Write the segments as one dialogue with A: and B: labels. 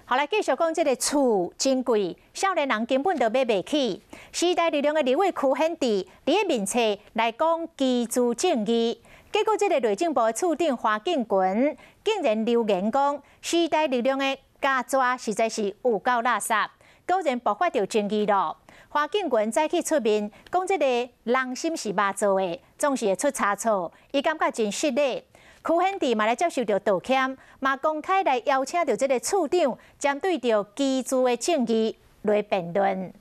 A: 好來，繼續講這个厝真貴，少年人根本就買袂起。時代力量的立委柯顯智佇咧面冊來講居住正義，結果這个內政部的處長華敬群竟然留言講，時代力量的加抓實在是有夠垃圾，果然爆發著爭議囉。華敬群早起出面講，這个人心是肉做的，總是會出差錯，伊感覺真失禮。柯顯智嘛來接受著道歉，嘛公開來邀請著這个處長，針對著居住的正義來辯論。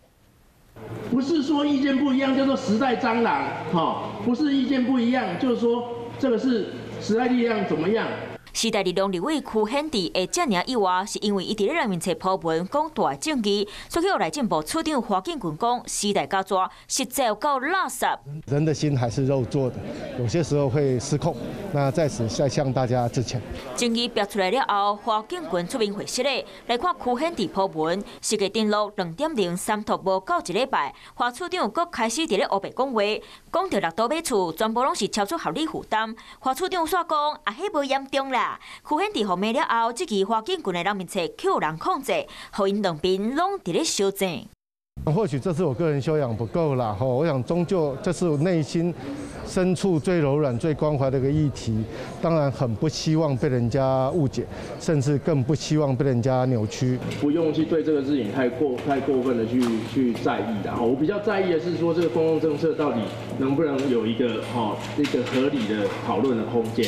B: 不是說意見不一樣叫做時代蟑螂，哈，不是意見不一樣，就是說這個是時代力量怎麼樣？
C: 時代力量立委柯顯智會遮爾意外，是因為伊佇咧內面冊 po 文講大正義，所以予內政部處長華敬群講時代加抓，實在有夠垃圾。
D: 人的心還是肉做的，有些時候會失控。那在此再向大家致歉。
C: 爭議爆出來了後，華敬群出面回釋咧，來看柯顯智 po 文，實際登錄2.03托無夠一禮拜，華處長閣開始佇咧烏白講話，講著六都買厝，全部攏是超出合理負擔。華處長煞講啊，彼無嚴重啦。柯顯智予罵了後，這期華敬群的人面冊予人控制，予𪜶兩邊攏佇咧相爭。
D: 或許這是我個人修養不夠啦，吼！我想終究這是我內心深處最柔軟、最關懷的一個議題，當然很不希望被人家誤解，甚至更不希望被人家扭曲。
B: 不用去對這個事情太過分的去在意的。我比較在意的是說，這個公共政策到底能不能有一個合理的討論的空間。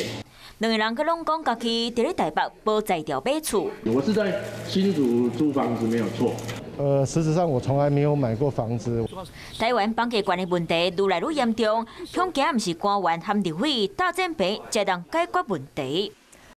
C: 兩个人閣攏講家己佇咧台北無才調買厝。
B: 我是在新竹租房子沒有錯。
D: 事實上我從來沒有買過房子。
C: 台灣房價懸的問題愈來愈嚴重，恐驚毋是官員和立委鬥戰平才能解決問題。